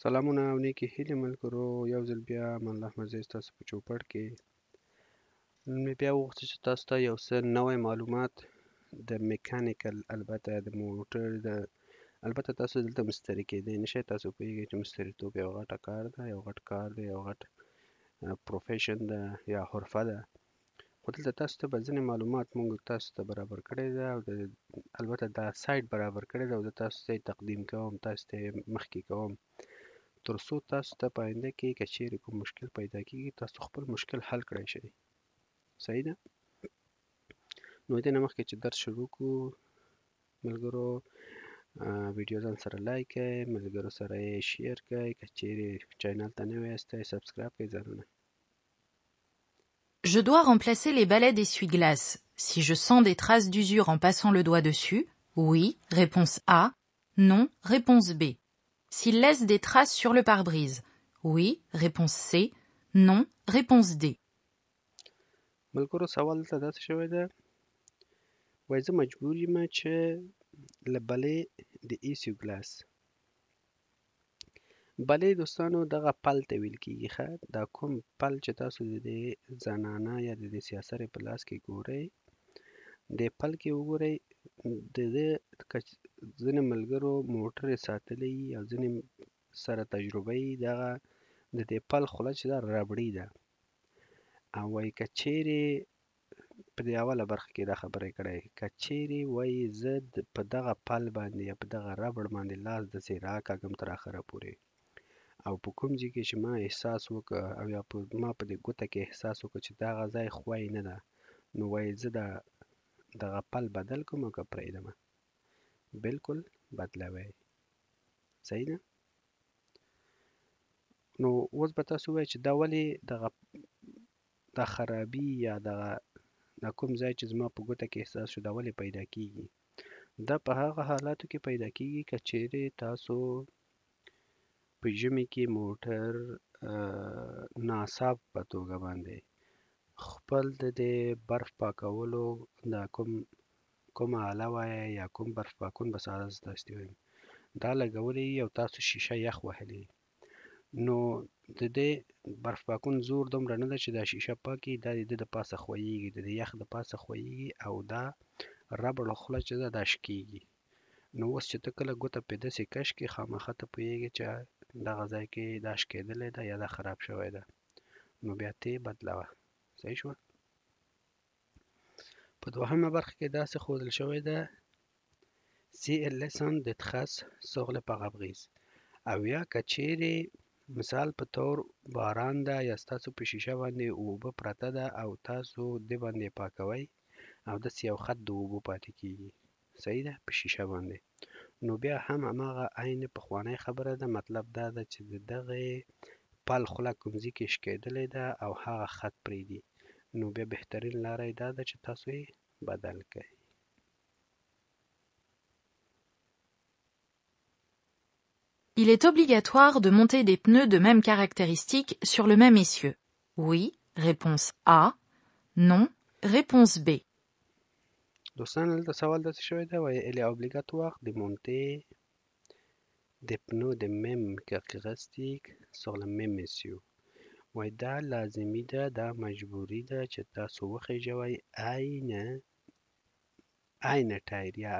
سلامونه او نیکې هیلې ملګرو، یو ځل بیا امان الله احمدزی ستاسو په چوپړ کې. نن مې بیا وغوښتل چې تاسو ته یو څه نوی معلومات د میکانیکل، البته د موټر د، البته تاسو دلته مستري کېدی نه شئ. تاسو پوهېږئ چې مستریتوب یو غټه کار ده، یو غټ کار دی، یو غټ profession ده یا حرفه ده، خو دلته تاسو ته به ځینې معلومات موږ تاسو ته برابر کړی ده او البته دا سایت برابر کړی ده او زه تاسو ته یې تقدیم کوم، تاسو ته یې مخکې کوم، تر څو تاسو ته په آینده کې که چیرې کوم مشکل پیدا کیږي تاسو خپل مشکل حل کړی شئ. صحیح ده؟ نو دې نه مخکې چې درس شروع کړو ملګرو، ویډیو ځان سره like کړئ، ملګرو سره یې share کړئ، که چیرې channel ته نوی یاستئ subscribe کړئ ځانونه. Je dois remplacer les balais d'essuie-glace. Si je sens des traces d'usure en passant le doigt dessus, oui, réponse A, non, réponse B. S'il laisse des traces sur le pare-brise, oui, réponse C, non, réponse D. ملګرو سوال دلته داسې شوی دی، وایي زه مجبور یم چې له balai د essuie-glace، balai دوستانو دغه پل ته ویل کیږي. ښه، دا کوم پل چې تاسو د دې زنانه یا د دې سیاسرې په لاس کې ګورئ، دې پل کې وګورئ، د دې که ځینې ملګرو موټر یې ساتلی او ځینې سره تجربه یي، دغه د دې پل خوله چې ده ربړي ده، او وایي که چیرې په دې اوله برخه کې دا خبره یې کړې، که چیرې وایي زه په دغه پل باندې یا په دغه ربړ باندې لاس داسې راکاږم تر اخره پورې، او په کوم ځای کې چې ما احساس وکړ او یا ما په دې ګوته کې احساس وکړ چې دغه ځای خوی نه ده، نو وایي زه دغه پل بدل کړم او که پرېږدم؟ بالکل بدلوي. صحیح ده؟ نو اوس به تاسو ووایئ چې دا ولې دغه دا خرابي یا دغه دا کوم ځای چې زما په ګوته کې احساس شو دا ولې پیدا کیږي؟ دا په هغه حالاتو کې پیدا کیږي که چیرې تاسو په ژمي کې موټر ناصاف په توګه باندې خپل د دې برف پاکولو دا کومه آله وایه یا کوم برف پاکون به ساده زه تاسو ته وایم دا لګولی او تاسو شیشه یخ وهلی، نو د دې برف پاکون زور دومره نه ده چې دا شیشه پاکي، دا د دې د پاسه ښویېږي، د دې یخ د پاسه ښویېږي او دا ربړ خوله چې ده دا شکېږي. نو اوس چې ته کله ګوته پې داسې کش کړې خامخا ته پوهېږې چې دغه ځای کې دا شکېدلی ده یا دا خراب شوی ده، نو بیا ته یې بدلوه. صحیح شوه؟ په دوهمه برخه کې داسې ښودل شوی ده si elle laisse des traces sur le pare-brise، او یا که چیرې مثال په طور باران ده یا ستاسو په شیشه باندې اوبه پرته ده او تاسو دې باندې پاکوئ او داسې یو خط د اوبو پاتې کیږي، صحیح ده، په شیشه باندې، نو بیا هم هماغه عین پخوانۍ خبره ده. مطلب دا ده چې د دغې پل خوله کوم ځای کې شکېدلې ده او هغه خط پرېږدي، نو بیا بهترین لاره یې دا ده چې تاسو یې بدل کړئ. Il est obligatoire de monter des pneus de même caractéristique sur le même essieu. Oui, réponse A. Non, réponse B. دوستان دلته سوال داسې شوی دی، وایي il est obligatoire de monter des pneus de même caractéristique sur le même essieu. وایي دا لازمي ده، دا مجبوري ده چې تاسو وخیژوئ عین ټایر یا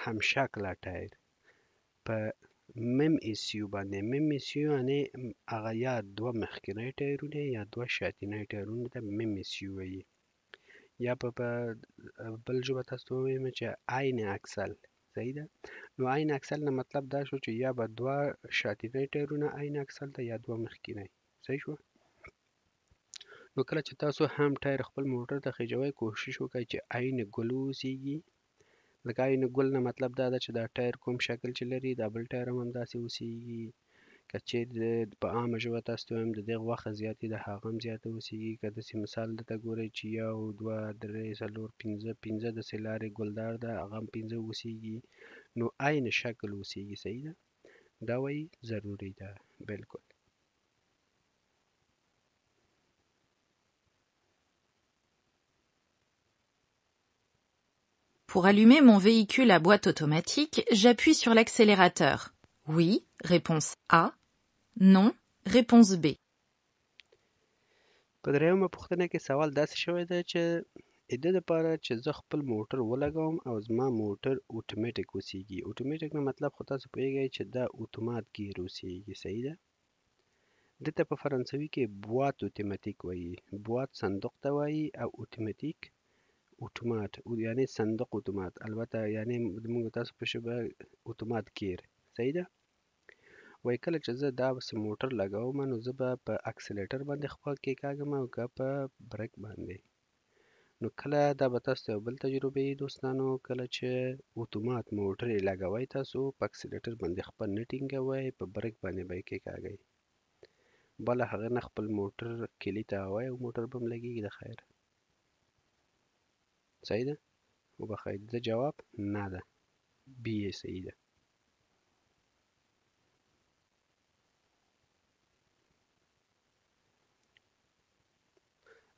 همشکله ټایر په même essieu باندې. même essieu یعنې هغه یا دوه مخکنی ټایرونه یا دوه شاتینی ټایرونه ته même essieu وایي، یا په بل ژبه تاسو ته ووایم چې عین axle. صحیح ده؟ نو عین axle نه مطلب دا شو چې یا به دوه شاتینی ټایرونه عین axle ته یا دوه مخکنی. صحیح شو؟ نو کله چې تاسو هم ټایر خپل موټر ته خیژوئ کوشش وکړئ چې عین ګل واوسیږي. لکه عین ګل نه مطلب دا ده چې دا ټایر کوم شکل چې لري دا بل ټایر هم همداسې اوسیږي. که چیرې په عامه ژبه تاسو ته وایم د دې غوښه زیاتې ده هغه هم زیاته اوسیږي. که داسې مثال درته ګورئ چې یو دوه درې څلور پنځه، پنځه داسې لارې ګلدار ده هغه هم پنځه اوسیږي، نو عین شکل اوسیږي. صحیح ده؟ دا وایي ضروري ده بالکل. Pour allumer mon véhicule à boîte automatique, j'appuie sur l'accélérateur. Oui, réponse A. Non, réponse B. په درېیمه پوښتنه کې سوال داسې شوی دی چې د دې لپاره چې زه خپل موټر ولګوم او زما موټر اتوماتیک اوسیږي. اتوماتیک نه مطلب خو تاسو پوهیږئ چې دا اتومات ګیر اوسیږي، صحیح ده؟ دې ته په فرانسوي کې boîte automatique وایي. boîte صندوق ته وایي او اتوماتیک اتومات، یعنی صندوق اتومات، البته یعنی موږ تاسو په ژبه اتومات ګیر، صحیح ده؟ وایي کله چې زه دا موټر لګوم نو زه به په اکسلیټر باندې خپل کېکاږم او که په برک باندې. نو کله دا به تاسو ته یو بل تجربه وي دوستانو، کله چې اتومات موټر یې لګوئ تاسو په اکسلیټر باندې خپل نه ټینګوئ، په برک باندې به یې کېکاږئ، بله هغه نه خپل موټر کلي ته وایي او موټر به هم لګېږي د خیر. صحیح ده؟ وبخښئ، د جواب نه ده، بي یې صحیح ده.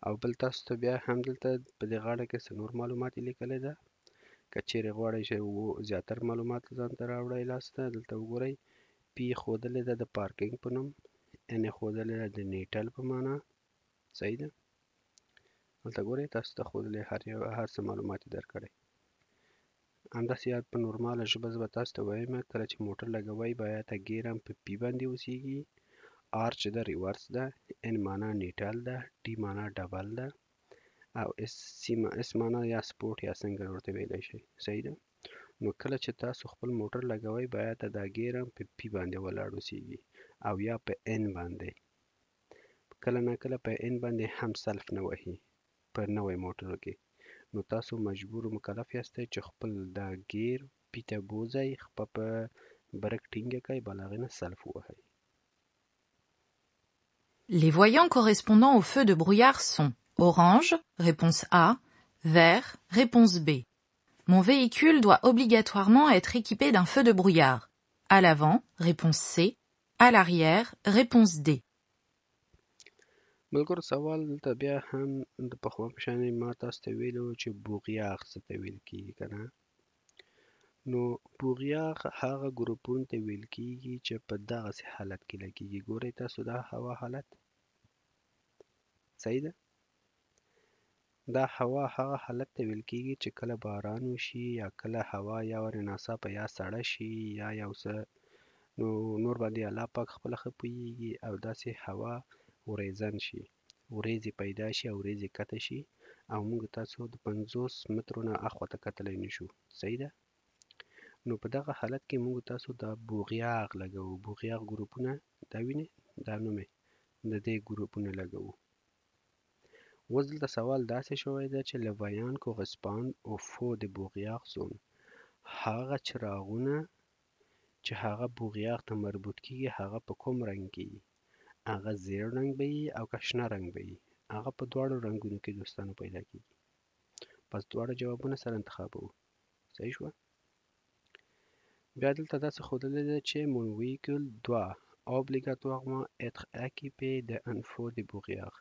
او بل تاسو ته بیا هم دلته په دې غاړه کې څه نور معلومات یې لیکلی ده، که چیرې غواړئ چې زیاتر معلومات ځان ته راوړئ لاسته، دلته وګورئ. پی ښودلې ده د پارکینګ په نوم، ان یې ښودلې ده د نیټل په معنا، صحیح ده؟ دلته ګورئ تاسو ته ښودلې هر څه معلومات یې درکړی. همداسې یاد په نورماله ژبه زه به تاسو ته وایم، کله چې موټر لګوئ باید ګیر هم په پی باندې اوسیږي، آر چې ده ریورس ده، ان معنا نیټل ده، ډي معنا ډبل ده، او اس سی اس معنا یا سپورټ یا سنګل ورته ویلی شئ، صحیح ده؟ نو کله چې تاسو خپل موټر لګوئ باید دا ګیر هم په پی باندې ولاړ اوسیږي او یا په ان باندې. کله نا کله په ان باندې هم سلف نه وهي په نوی موټرو کې، نو تاسو مجبور مکلف یاستئ چې خپل دا ګیر پی ته بوځئ، خپه په برک ټینګه کړئ، بل هغې نه سلف ووهئ. Les voyants correspondant au feu de brouillard sont orange, réponse A, vert, réponse B. Mon véhicule doit obligatoirement être équipé d'un feu de brouillard. À l'avant, réponse C, à l'arrière, réponse D. ملګرو سوال دلته بیا هم د پخوا په شان ما تاسو ته ویلو چې بوغیاغ څه ته ویل کیږي که نه؟ نو بوغیاغ هغه ګروپونو ته ویل کیږي چې په دغسې حالت کې لګیږي. ګورئ تاسو دا هوا حالت، صحیح ده؟ دا هوا هغه حالت ته ویل کیږي چې کله باران وشي یا کله هوا یا ورې ناڅاپه یا سړه شي یا یو څه، نو نور باندې الله پاک خپله ښه پوهیږي، او داسې هوا ورېځن شي، ورېځې پیدا شي او ورېځې کته شي، او موږ تاسو د 50 مترو نه اخوا ته کتلی نه شو، صحیح ده؟ نو په دغه حالت کې موږ تاسو دا بوغیاغ لګوو. بوغیاغ ګروپونه دا وینئ، دا نوم یې د دې ګروپونه لګوو. اوس دلته سوال داسې شوی دی چې les voyants correspondent au feu de brouillard sont، هغه چراغونه چې هغه بوغیاغ ته مربوط کیږي هغه په کوم رنګ کې وي؟ هغه زیړ رنګ به وي او که شنه رنګ به وي؟ هغه په دواړو رنګونو کې دوستانو پیدا کیږي. پس دواړه جوابونه سره انتخابوو، صحیح شوه؟ بیا دلته داسې ښودلې ده چې mon véhicule doit obligatoirement être équipé d'un feu de brouillard.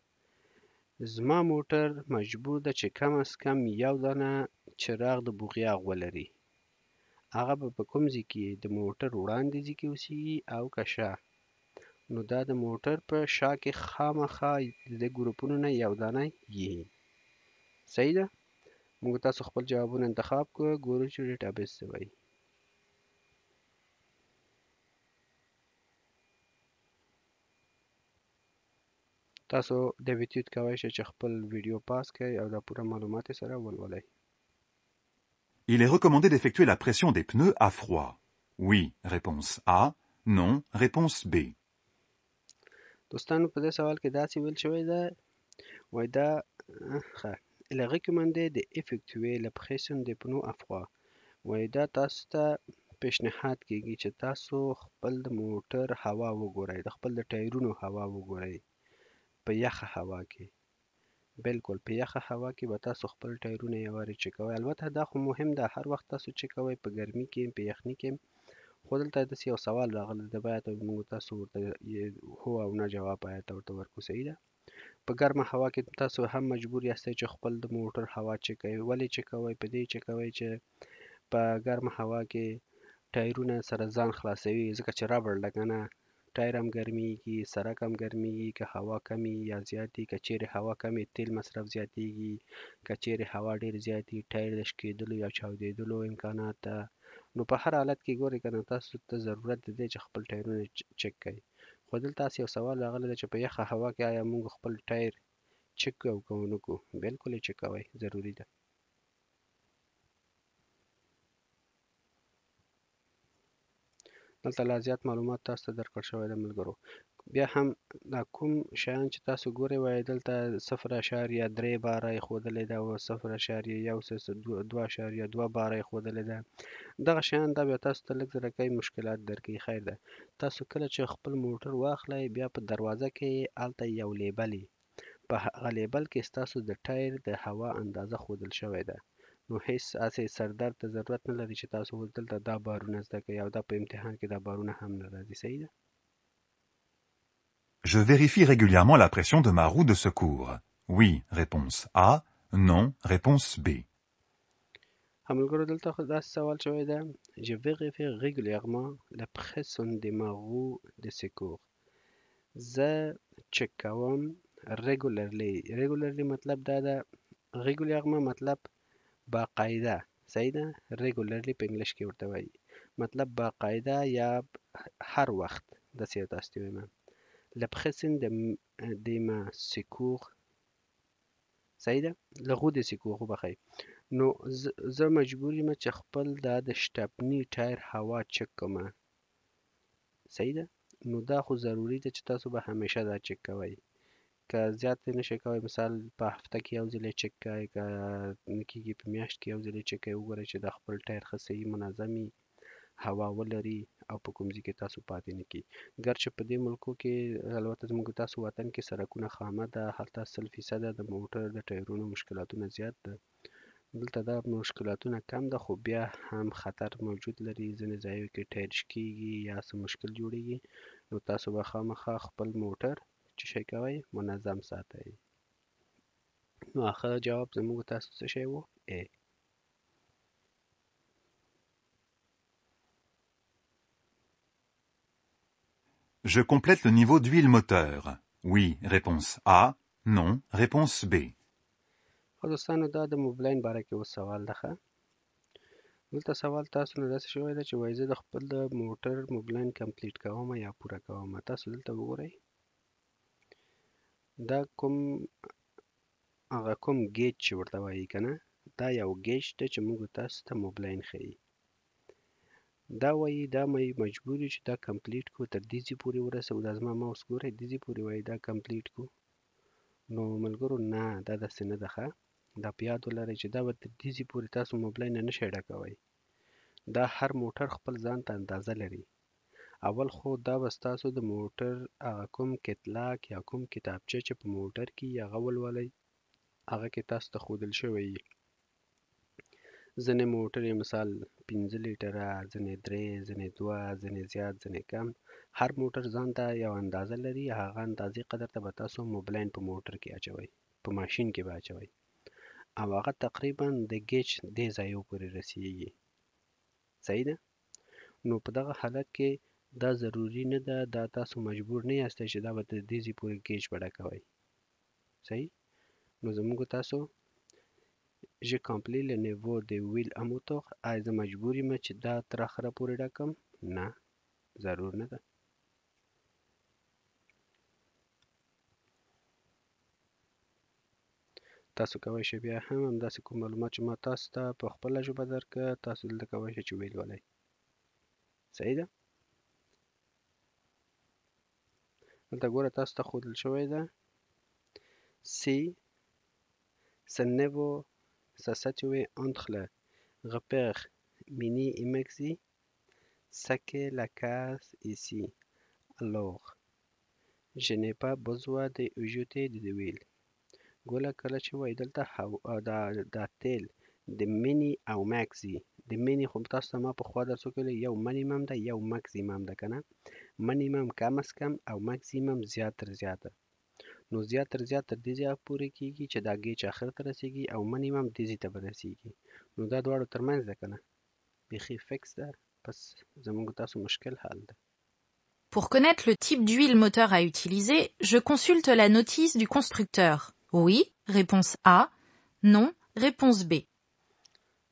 زما موټر مجبور ده چې کم از کم یو دانه چراغ د بوغیاغ ولري. هغه به په کوم ځای کې؟ د موټر وړاندې ځای کې اوسیږي او که شا؟ نو دا د موټر په شا کې خامخا د دې ګروپونو نه یو دانه یي، صحیح ده؟ موږ تاسو خپل جوابونه انتخاب کړو، ګورو چې ډیټابیس څه وایي. تاسو d'habitude کوی شئ چې خپل ویډیو پاس کړئ او دا پوره معلومات یې سره ولولئ. Il est recommandé d'effectuer la pression des pneus à froid. Oui, réponse A. Non, réponse B. دوستانو په دې سوال کې داسې ویل شوی ده، وایي دا ښه Il est recommandé d'effectuer la pression des pneus à froid. وایي دا تاسو ته پیشنهاد کیږي چې تاسو خپل د موټر هوا وګورئ، د خپل د ټایرونو هوا وګورئ په یخه هوا کې. بالکل په یخه هوا کې به تاسو خپل ټایرونه یو وارې چک کوئ. البته دا خو مهم ده هر وخت تاسو چک کوئ، په ګرمي کې په یخني کې. خو دلته داسې یو سوال راغلی دی، باید موږ تاسو ورته هو او نه جواب باید ورته ورکړو، صحیح ده؟ په ګرمه هوا کې تاسو هم مجبور یاستئ چې خپل د موټر هوا چک کوئ. ولې چک کوئ؟ په دې چک کوئ چې په ګرمه هوا کې ټایرونه سره ځان خلاصوي، ځکه چې ربړ ده که نه، ټایر هم ګرمیږي، سرک هم ګرمیږي. که هوا کمي یا زیاتي، که چیرې هوا کمي تیل مصرف زیاتیږي، که چیرې هوا ډیر زیاتي ټایر د شکیدلو یا چاودیدلو امکانات ده. نو په هر حالت کې ګورئ که نه، تاسو ته ضرورت دی چې خپل ټایرونه چک کړئ. خو دلته هسې یو سوال راغلی دی چې په یخه هوا کې آیا موږ خپل ټایر چک کوو او که ونه کړو؟ بالکل یې چک کوئ، ضروري ده. دلته لا زیات معلومات تاسو ته درکړ شوی دی ملګرو. بیا هم دا کوم شیان چې تاسو ګورئ، وایي دلته 0.3 باره یې ښودلې ده او 0.1 2.2 باره یې ښودلې ده. دغه شیان دا بیا تاسو ته لږ ذره کوي مشکلات درکوي. خیر ده، تاسو کله چې خپل موټر واخلئ بیا په دروازه کې هلته یو لیبل وي، په هغه لیبل کې ستاسو د ټایر د هوا اندازه ښودل شوې ده. نو هیڅ هسې سردرد ته ضرورت نه لري چې تاسو اوس دلته دا بارونه زده کړئ، او دا په امتحان کې دا بارونه هم نه راځي. صحیح ده. Je vérifie régulièrement la pression de ma roue de secours. Oui, réponse A. Non, réponse B. ملګرو دلته خو داسې سوال شوی دی، Je vérifie régulièrement la pression de ma roue de secours. زه چک کوم regularly. Regularly مطلب دا ده، régulièrement مطلب باقاعده، صحیح ده؟ Regularly په انګلیش کې ورته وایي، مطلب باقاعده یا هر وخت. داسې یو تاسو ته وایم، la pression de ma secours، صحیح ده؟ له roue de secours وبخښئ. نو زه مجبور یم چې خپل دا د شټپني ټایر هوا چک کړم، صحیح ده؟ نو دا خو ضروري ده چې تاسو به همیشه دا چک کوئ. که زیات یې نشئ کوی، مثال په هفته کې یو ځل یې چک کړئ، که نه کېږي په میاشت کې یو ځل یې چک کړئ، وګورئ چې دا خپل ټایر ښه صحیح منظم وي، هوا ولري او په کوم ځای کې تاسو پاتې نه کړي. ګرچې په دې ملکو کې، البته زموږ تاسو وطن کې سرکونه خامه ده، هلته سل فیصده د موټر د ټایرونو مشکلاتونه زیات ده، دلته دا مشکلاتونه کم ده، خو بیا هم خطر موجود لري. ځینې ځایو کې ټایر شکېږي یا څه مشکل جوړېږي، نو تاسو به خامخا خپل موټر چې شی کوئ منظم ساتئ. نو اخر جواب زموږ تاسو څه شی وو؟ A. Je complète le niveau d'huile moteur. Oui, réponse A. Non, réponse B. خو دوستانو دا د موبلاین باره کې اوس سوال ده. ښه، دلته سوال تاسو نه داسې شوی دی چې وایي زه د خپل د موټر موبلاین کمپلیټ کوم یا پوره کوم. تاسو دلته وګورئ، دا کوم هغه کوم ګیج چې ورته وایي که نه، دا یو ګیج دی چې موږ تاسو ته موبلاین ښیي. دا وایي دا مې مجبور یو چې دا کمپلیټ کړو، تر دې ځای پورې ورسوو. دا زما ماوس ګورئ دې ځای پورې وایي دا کمپلیټ کړو. نو ملګرو نه، دا داسې نه ده. ښه، دا په یاد ولرئ چې دا به تر دې ځای پورې تاسو موبلاین نه شئ ډکوی. دا هر موټر خپل ځان ته اندازه لري. اول خو دا به ستاسو د موټر هغه کوم کتلاک یا کوم کتابچه چې په موټر کې یې هغه ولولئ، هغه کې تاسو ته ښودل شوی وي. ځینې موټر یې مثال 5 لیټره، ځینې 3، ځینې 2، ځینې زیات، ځینې کم. هر موټر ځان ته یو اندازه لري، هغه اندازې قدر ته به تاسو موبلاین په موټر کې اچوئ، په ماشین کې به اچوئ، او هغه تقریبا د ګیج دې ځایو پورې رسیږي. صحیح ده؟ نو په دغه حالت کې دا ضروري نه ده، دا تاسو مجبور نه یاستئ چې دا به تر دې ځای پورې ګیج به ډکوئ. صحیح؟ نو زموږ تاسو je complète le niveau de huile à moteur. آیا زه مجبور یم چې دا تر اخره پورې ډک کړم؟ نه، ضرور نه ده. تاسو کولی شئ بیا هم همداسې کوم معلومات چې ما تاسو ته په خپله ژبه درکړه، تاسو دلته کولی شئ چې ویې لولئ. صحیح ده؟ دلته ګوره تاسو ته ښودل شوی ده si ce niveau se situe entre le repère mini et maxi, ce qu'est le cas ici, alors je n'ai pas besoin d'ajouter de l'huile. ګوره کله چې وایي دلته دا تیل د مینی او ماکسي، د مینی خو تاسو ته ما پخوا درس وکړی، یو منیمم ده یو ماکسیمم ده که نه، منیمم کم از کم او ماکسیمم زیات تر زیاته. نو زیات تر زیات تر دې ځایه پورې کېږي چې دا ګیچ آخر ته رسېږي او منیمم دې ځای ته به رسېږي. نو دا دواړو ترمنځ ده که نه، بیخي فکس ده. پس زموږ تاسو مشکل حل ده. Pour connaître le type d'huile moteur à utiliser, je consulte la notice du constructeur. Oui, réponse A. Non, réponse B.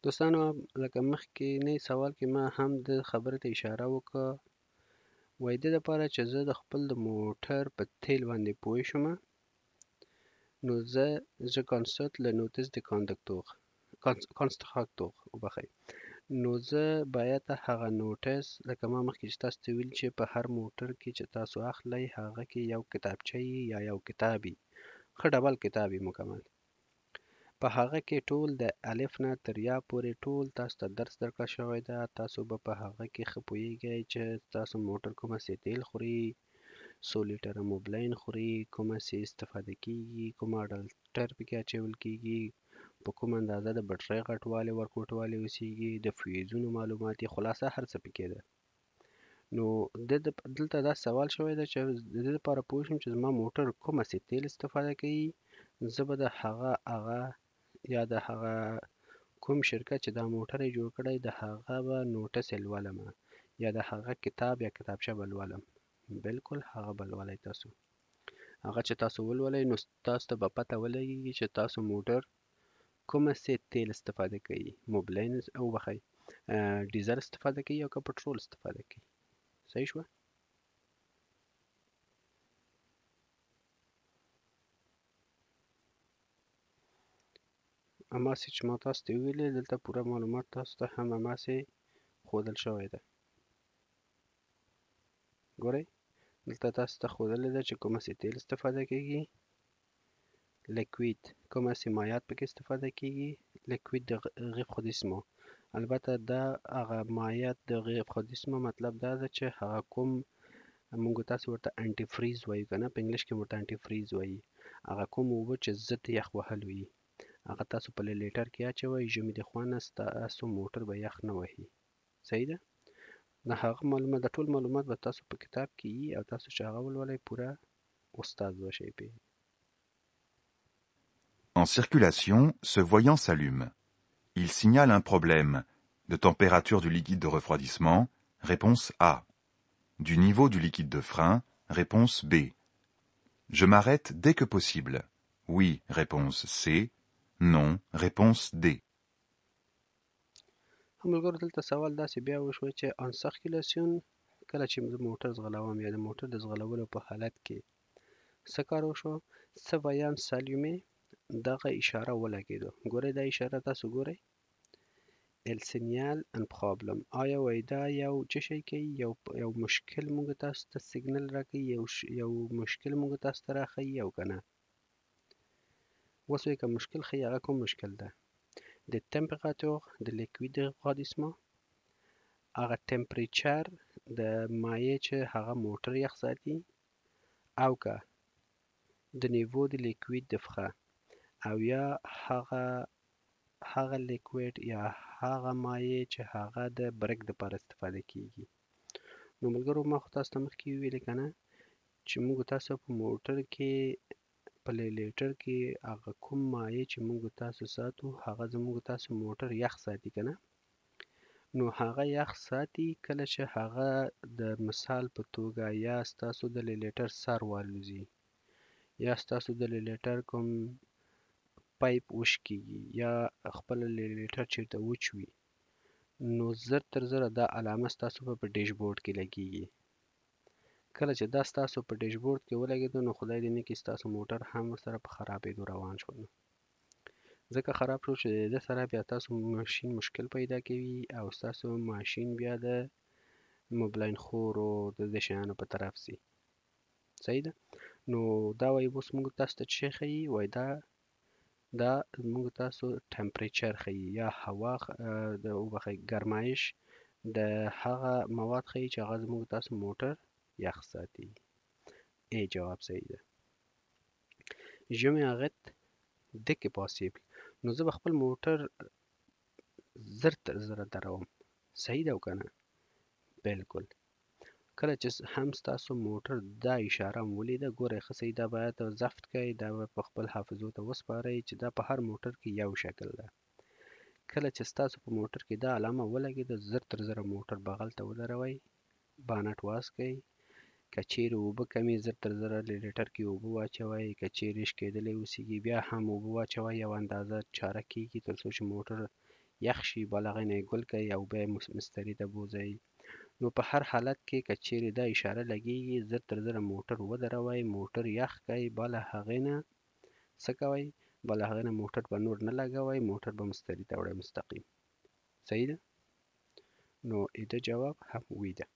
دوستانو لکه مخکینی سوال کې ما هم د خبرې ته اشاره وکړه، وایي د لپاره چې زه د خپل د موټر په تیل باندې پوه شم، نو زه je consulte le notice de conducteur constructeur، وبخښئ، نو زه باید هغه notice، لکه ما مخکې چې تاسو ته ویل چې په هر موټر کې چې تاسو اخلئ هغه کې یو کتابچه یا یو کتاب وي، ښه ډبل کتاب وي مکمل، په هغه کې ټول د الف نه تر یا پورې ټول تاسو ته درس درکړل شوی ده. تاسو به په هغه کې ښه پوهېږئ چې تاسو موټر کومه سي تیل خوري، څو لیټره موبلین خوري، کومه سي استفاده کیږي، کومه ډول ټایر پکې اچول کیږي، په کومه اندازه د بټرۍ غټوالی ورکوټوالی اوسیږي، د فیوزونو معلومات یې، خلاصه هر څه پکې ده. نو دلته دا سوال شوی دی چې د دې لپاره پوه شم چې زما موټر کومه سي تیل استفاده کوي، زه به د هغه هغه یا د هغه کوم شرکت چې دا موټر یې جوړ کړی د هغه به notice یې لولم یا د هغه کتاب یا کتابچه به لولم. بالکل هغه به لولئ تاسو، هغه چې تاسو ولولئ نو تاسو ته به پته ولګیږي چې تاسو موټر کومه سي تیل استفاده کوي، موبلین وبخښئ، ډیزل استفاده کوي او که پټرول استفاده کوي. صحیح شوه؟ هماسې چې ما تاسو ته وویلې دلته پوره معلومات تاسو ته هم هماسې ښودل شوی ده. ګورئ دلته تاسو ته ښودلې ده چې کومه سي تیل استفاده کیږي، liquide کومه سي مایعات پکې استفاده کیږي، liquide د refroidissement. البته دا هغه مایعات د refroidissement مطلب دا ده چې هغه کوم موږ تاسو ورته antifreeze وایو که نه، په انګلیش کې ورته antifreeze وایي، هغه کوم اوبه چې ضد یخ وهلو وي هغه تاسو په لیټر کې اچوئ، ژمي د خوا نه ستاسو موټر به یخ نه وهي. صحیح ده؟ د هغه معلومات، د ټول معلومات به تاسو په کتاب کې وي او تاسو چې هغه ولولئ پوره استاد به شئ پې. En circulation, ce voyant s'allume. Il signale un problème de température du liquide de refroidissement, réponse A. Du niveau du liquide de frein, réponse B. Je m'arrête dès que possible. Oui, réponse C. Non, réponse D. ملګرو دلته سوال داسې بیا وشو چې en circulation کله چې زه موټر ځغلوم یا د موټر د ځغلولو په حالت کې څه کار وشو، ce voyant s'allume دغه اشاره ولګېده. ګورئ دا اشاره تاسو ګورئ، il signale un problème. آیا وایي دا یو څه شی کوي، یو مشکل موږ تاسو ته سیګنل راکوي، یو مشکل موږ تاسو ته راښیي او که نه؟ اوس وایي که مشکل ښیي هغه کوم مشکل ده؟ د température د liquide de refroidissement، هغه température د مایع چې هغه موټر یخ ساتي، او که د niveau د liquide de frein، او یا هغه liquide یا هغه مایع چې هغه د برک دپاره استفاده کیږي. نو ملګرو ما خو تاسو ته مخکې وویلې که نه چې موږ تاسو په موټر کې په لیټر کې هغه کوم مایع چې موږ تاسو ساتو هغه زموږ تاسو موټر یخ ساتي که نه، نو هغه یخ ساتي کله چې هغه د مثال په توګه یا ستاسو د لیټر سر والوزي یا ستاسو د لیټر کوم پایپ وشکیږي یا خپل لیټر چیرته وچ وي، نو زر تر زره دا علامه ستاسو په ډیشبورډ کې لګیږي. کله چې دا ستاسو په ډیشبورډ کې ولګېده نو خدای دې نه کړي ستاسو موټر هم ورسره په خرابېدو روان شو. نو ځکه خراب شو چې د ده سره بیا تاسو ماشین مشکل پیدا کوي او ستاسو ماشین بیا د موبلاین خورو د دې شیانو په طرف ځي. صحیح ده؟ نو دا وایي اوس موږ تاسو ته څه ښیي؟ وایي دا موږ تاسو température ښیي یا هوا د وبخښئ ګرمایش د هغه مواد ښیي چې هغه زموږ تاسو موټر یخ ساتي. ای جواب صحیح ده. Je m'arrête dès que possible. نو زه به خپل موټر زر تر زره دروم. صحیح ده او که نه؟ بالکل. کله چې هم ستاسو موټر دا اشاره هم ولیده، ګورئ ښه صحیح دا باید ضبط کړئ، دا به په خپل حافظو ته وسپارئ چې دا په هر موټر کې یو شکل ده. کله چې ستاسو په موټر کې دا علامه ولګېده، زر تر زره موټر بغل ته ودروئ، بانټ واز کړئ. که چیرې اوبه کمې، زر تر زره لیټر کې اوبه واچوئ. که چیرې شکېدلی اوسېږي، بیا هم اوبه واچوئ، یو اندازه چاره کېږي تر څو چې موټر یخ شي، بل هغې نه یې ګل کړئ او بیا یې مستري ته بوځئ. نو په هر حالت کې که چیرې دا اشاره لګېږي، زر تر زره موټر ودروئ، موټر یخ کړئ، بله هغې نه څه کوئ، بله هغې نه موټر به نور نه لګوئ، موټر به مستري ته وړئ مستقیم. صحیح ده؟ نو ایده جواب هم وی ده.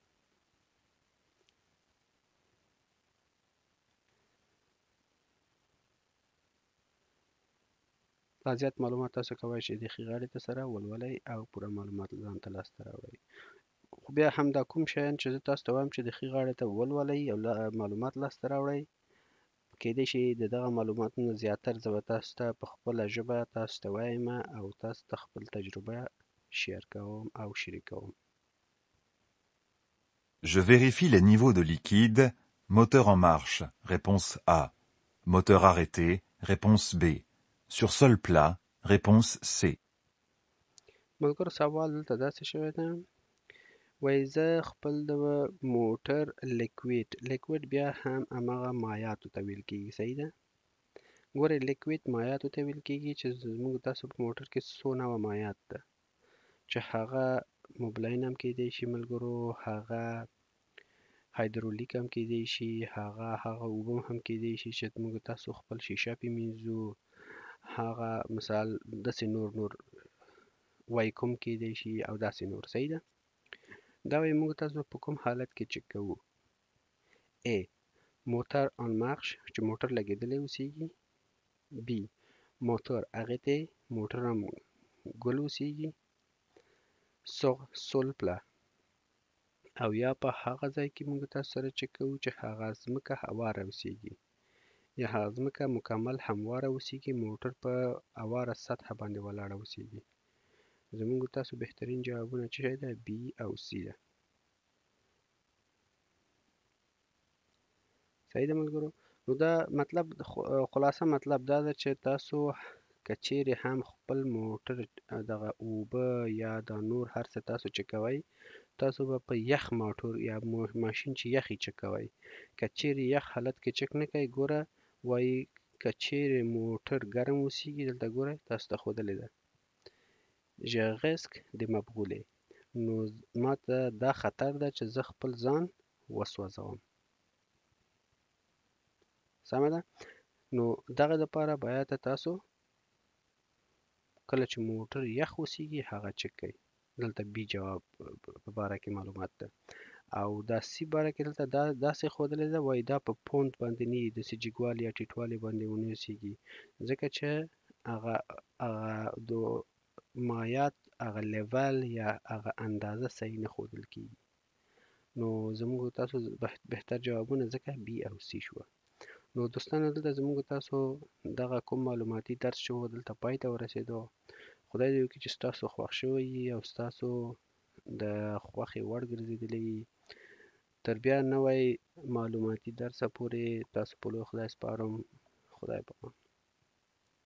لا زیات معلومات تاسو کولی شئ د ښي غاړې ته سره ولولئ او پوره معلومات ځان ته لاسته راوړئ. خو بیا هم دا کوم شیان چې زه تاسو ته وایم چې د ښي غاړې ته ولولئ او معلومات لاسته راوړئ، کیدای شي د دغه معلوماتو نه زیاتر زه به تاسو ته په خپله ژبه تاسو ته وایم او تاسو ته خپل تجربه شیر کوم او شریکوم. Je vérifie les niveaux de liquide. Moteur en marche, réponse A. Moteur arrêté, réponse B. Sur sol plat, réponse C. ملګرو سوال دلته داسې شوی دی، وایي زه خپل د موټر لیکویډ، لیکویډ بیا هم هماغه مایعاتو ته ویل کېږي، صحیح ده؟ ګورئ لیکویډ مایعاتو ته ویل کېږي چې زموږ تاسو په موټر کې څو نوع مایعات ده، چې هغه موبلاین هم کېدای شي ملګرو، هغه هایدرولیک هم کېدای شي، هغه اوبه هم کېدای شي چې موږ تاسو خپل شیشه پې مینځو، هغه مثال داسې نور نور وایکوم کېدای شي او داسې نور، صحیح ده؟ دا وایي موږ تاسو په کوم حالت کې چک کوو؟ A موتر آن مارش چې موټر لګېدلی اوسېږي، B موتور arrêté موټر هم ګل اوسېږي، sur sol plat او یا په هغه ځای کې موږ تاسو سره چک کوو چې هغه ځمکه هواره اوسېږي، یا هغه ځمکه مکمل همواره اوسېږي، موټر په هواره سطحه باندې ولاړه اوسېږي. زموږ تاسو بهترین جوابونه چې ده B او C ده. صحیح ده ملګرو؟ نو دا مطلب خلاصه مطلب دا ده چې تاسو که چیرې هم خپل موټر دغه اوبه یا دا نور هر څه تاسو چک کوئ، تاسو به په یخ موټر یا ماشین چې یخی چک کوئ، که چیرې یخ حالت کې چک نه کوئ، ګوره وایي که چیرې موټر ګرم اوسېږي، دلته ګوره تاسو ته ښودلې ده je risque de me brûler، نو ما ته دا خطر ده چې زه خپل ځان وسوځوم. سمه ده؟ نو دغه دپاره باید تاسو کله چې موټر یخ اوسېږي هغه چک کړئ. دلته بی جواب په باره کې معلومات ده. او دا سی باره کې دلته دا داسې ښودلې ده، وایي دا په پوند باندې نه وي، داسې جګوالي یا ټیټوالي باندې ونه اوسېږي، ځکه چې هغه د مایعات هغه لیول یا هغه اندازه صحیح نه ښودل کېږي. نو زموږ تاسو بهتر جوابونه ځکه بی او سی شوه. نو دوستانو دلته زموږ تاسو دغه کوم معلوماتي درس چې و دلته پای ته ورسېدو. خدای دې وکړي چې ستاسو خوښ شوی وي او ستاسو د خوښې وړ ګرځېدلی وي. تر بیا نوی معلوماتي درسه پورې تاسو په لوی خدای سپارم. خدای په امان.